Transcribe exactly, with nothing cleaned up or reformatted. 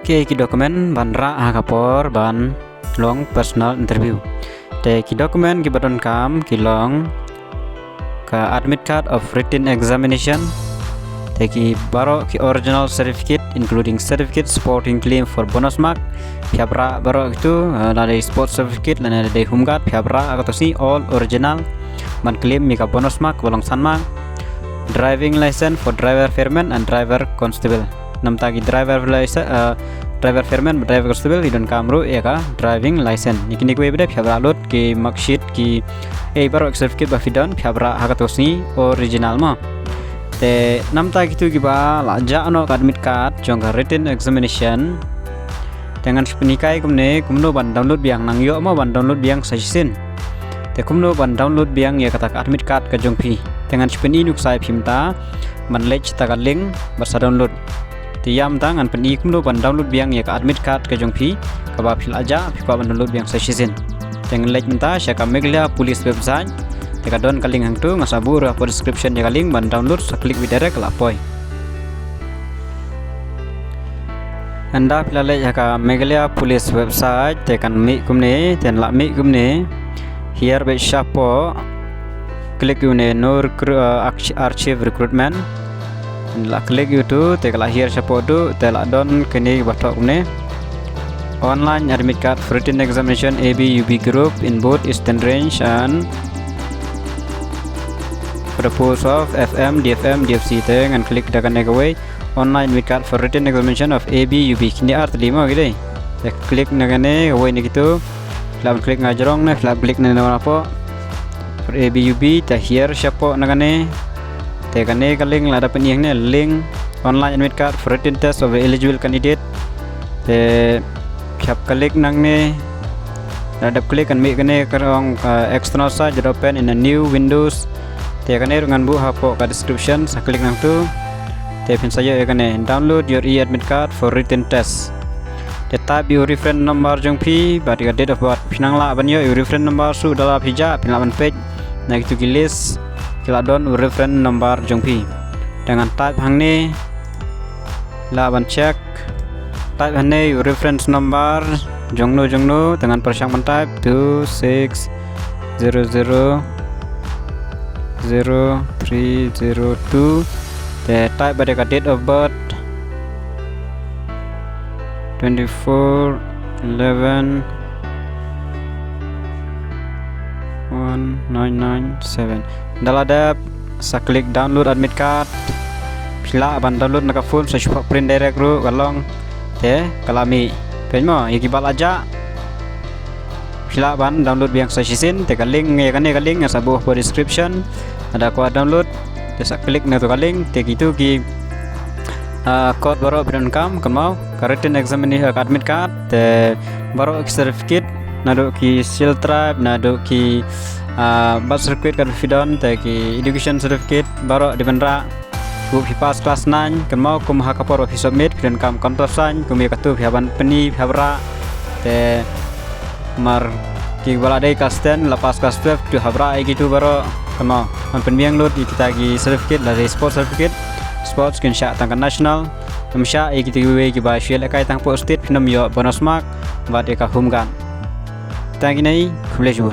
Ki, ki document ban rah ha ka por ban long personal interview. Te ki document kiba donkam ki long ka admit card of written examination. Te ki baroh ki original certificate, including certificate supporting claim for bonus mark. Phi hap rah baroh kitu, eh, lada dei sports certificate, lada dei home guard, phi hap rah ha kato sngi all original ban claim ïa ka bonus mark ba long san mark. Driving license for driver fireman and driver constable. Namta ki driver license, eh, driver fireman, driver constable, ki donkam ruh ïa ka driving license. Ïa kine kiwei pat de phi hap rah lut, ki marksheet, ki, eh, baroh ki certificate ba phi don, phi hap rah ha kato sngi original mo. Te namta kitu kiba la jah noh ka admit card jong ka written examination. Te ngan sa pynhikai kumne, kumno ban download biang, nang ïoh mo ban download biang sa shisien. Te kumno ban download biang ïa kata ka admit card ka jong phi. Te ngan sa pyni nuksa ïa phi mynta ban leit sha kata ka link bad sa download. Te ïa mynta ngan pyni kumno ban download biang ïa ka admit card ka jong phi, kaba phi la jah, phi kwah ban download biang sa shisien. Te ngan leit mynta sha ka Meghalaya Police website. Te ka don ka link hangtu, nga sa buh ruh hapoh description ïa ka link ban download, sa click beit direct la poi. Ynda phi la leit ha ka Meghalaya Police website, te kan mih kumne, te yn lah mih kumne. Hiar beit shapoh. Click ïa une no recru-, eh, arch-, archive recruitment. Yn lah click ïa utu, te ka lah hiar shapoh tu, te lah don kine ba thoh kumne. Online admit card for written examination A B U B group in both Eastern Range and for the post of F M, D F M, D F C. Te ngan click da kane kawei. Online admit card for written examination of A B U B. Kine ar tylli mo ki dei. Te click na kane, kawei na kitu. Phi lah ban click na ka jrong ne, phi lah ban click na kane hapoh. For A B U B, te hiar shapoh na kane. Te kane ka link lada pynïeng ne, link online admit card for written test of the eligible candidate. Te phi hap click nangne. Lada dep click kan mih kane ka ong, uh, external site that open in a new windows. Te kane ruh ngan buh hapoh ka description, sa click nangtu. Te phin sa ïoh ïa kane, download your e-admit card for written test. Te type ïa u reference number jong phi bad ïa ka date of birth. Phin nang lah ban ïoh ïa u reference number, shu da la phi jah phin lah ban peit na kitu ki list ki la don u reference number jong phi. Te ngan type hangne, lah ban check. Type hangne ïa u reference number jong no jong no, te ngan pyrshang ban type two six zero zero zero three zero two. Te type bad ïa ka date of birth, twenty-four eleven one nine nine seven. Da la dep, sa click download admit card. Phi lah ban download na ka phone, sa shu print direct ruh ka long. Te ka la mih. Peit mo, ïa kiba la jah phi lah ban download biang sa shisien. Te ka link, ïa kane ka link nga sa buh hapoh description. Lada kwah download, te sa click na tu ka link. Te kitu ki, ah, kot baroh phi donkam, kynmaw, ka written examination, ka admit card, te baroh ki certificate, naduh ki shield tribe, naduh ki, ah, birth certificate ka phi don, te ki education certificate, baroh dei ban rah. Kumba phi pass class nine, kynmaw kum ha ka por ba phi submit, phi donkam countersign, kum ïa katu phi hap ban pyni, phi hap rah. Te namar kiba la dei class ten, la pass class twelve, to hap rah ïa kitu baroh, kynmaw. Ban pynbiang lut ïa kita ki certificate, la dei sports certificate, sports kin shah tang ka national, ym shah ïa kita kiwei kiba shu ïalehkai tang hapoh state, phin ym ïoh bonus mark bad ïa ka home guard. Tang kine, khublei shibun.